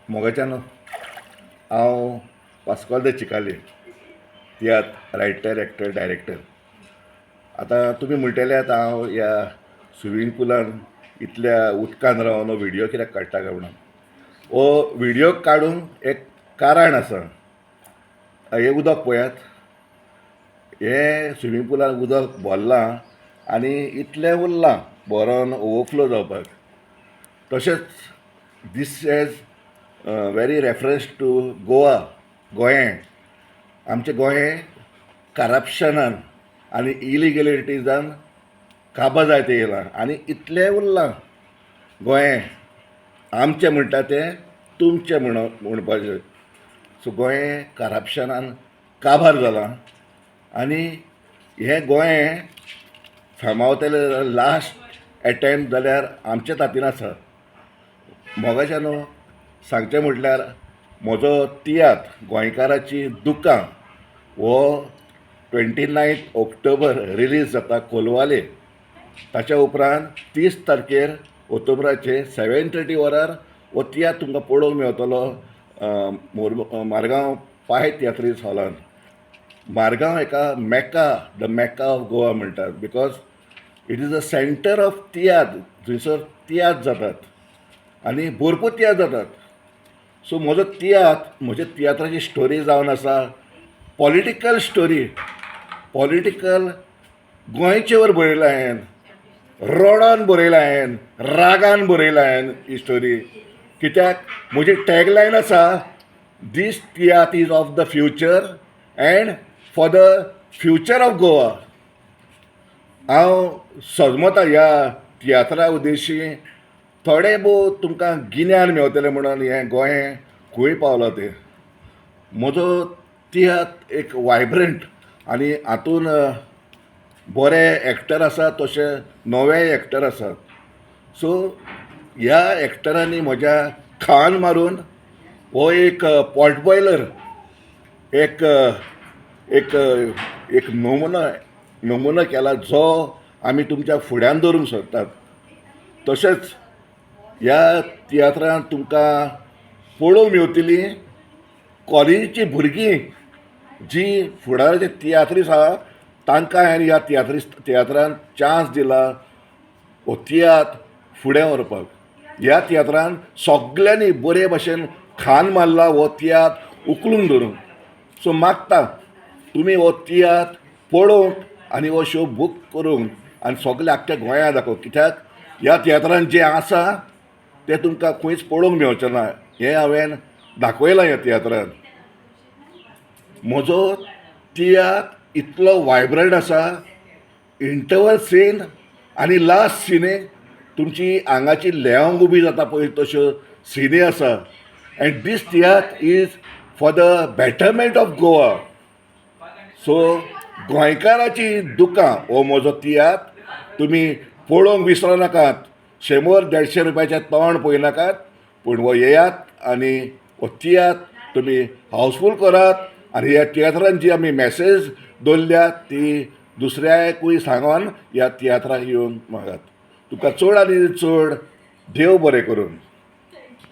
मोगाच्यान, हांव Pascal the Chicalim, tiatr writer, actor, director. आतां तुमी म्हणटले, आतां हांव ह्या स्विमींग पुलान इतल्या उदकान रावन हो व्हिडियो कित्याक काडटा काय म्हणून. हो व्हिडियो काडूंक एक कारण आसा. हें उदक पळयात, हें स्विमींग पुलान उदक भरलां आनी इतलें उरलां भरोन ओवरफ्लो जावपाक. तशेंच this has very reference to Goa. गोंयें, आमचें गोंय करप्शनान आनी इलिगलिटीजान काबार जायत येयलां आनी इतलें उरलां. गोंय आमचें म्हणटा तें तुमचें म्हणपाचें. सो गोंय करप्शनान काबार जालां आनी हें गोंय सांबाळतले लास्ट एटेम्प्ट जाल्यार आमच्या तातीन आसा. मोगाच्या न्हू, सांगचें म्हटल्यार म्हजो तियात्र गोंयकाराची दुकां हो 29 ऑक्टोबर रिलीज जाता कोलवाले. ताच्या उपरांत 30 तारखेर ऑक्टोबराचे 7:30 वरार हो तियात्र तुमकां पळोवंक मेवतलो मारगांव पाय तियात्रीस हॉलान. मारगांव हेका Mecca, the Mecca of Goa म्हणटात, because it is a centre of तियात्र. थंयसर तियात्र जातात आनी भरपूर तियात्र जातात. सो म्हजो तियात्र, म्हज्या तियात्राची स्टोरी जावन आसा पॉलिटिकल स्टोरी. पॉलिटिकल गोंयचेर बरयला हांवें, रडोन बरयला हांवें, रागान बरयला हांवें ही स्टोरी. कित्याक म्हजी टॅगलायन आसा, "This tiatr is of the future and for the future of Goa." हांव सजमता ह्या तियात्रा उद्देशी थोडें भोव तुमकां गिन्यान मेवतलें म्हणून, हें गोंय खंय पावलां तें. म्हजो तियात्र एक वायब्रंट आनी हातून बरे एक्टर आसा, तशे नवे एक्टर आसात. सो ह्या एक्टरांनी म्हज्या खान मारून हो एक पॉट बॉयलर एक एक एक नमुनो नमुनो केला, जो आमी तुमच्या फुड्यान दवरूंक सोदतात. तशेंच ह्या तियात्रांत तुमकां पळोवंक मेवतली कॉलेजीची भुरगीं, जी फुडाराचे तियात्रीस आहा. तांकां हांवें ह्या तियात्रान चान्स दिला हो तियात्र फुडें व्हरपाक. ह्या तियात्रान सगल्यांनी बरे भशेन खान मारला हो तियात्र उखलून धरूंक. सो मागता, तुमी हो तियात्र पळोवंक आनी हो शो बूक करूंक आनी सगळे आख्ख्या गोंया दाखोवंक, कित्याक ह्या तियात्रान जें आसा तें तुमकां खंयच पळोवंक मेवचें ना. हें हांवें दाखयलां ह्या तियात्रान. म्हजो तियात्र इतलो वायब्रंट आसा, इंटरवल सीन आनी लास्ट सिनीक तुमची आंगाची ल्हेंवां उबी जाता पळय, तश्यो सिनी आसा. And this tiatr is for the betterment of Goa. So गोंयकाराची दुकां हो म्हजो तियात्र तुमी पळोवंक विसरो नाकात. 100-150 रुपयाचें तोंड पळयनाकात, पूण हो येयात आनी हो तियात्र तुमी हावसफूल करात आनी ह्या तियात्रान जी आमी मॅसेज दवरल्या ती दुसऱ्याकूय सांगोन ह्या तियात्राक येवन मागात. तुका चड आनी चड देव बरें करूं.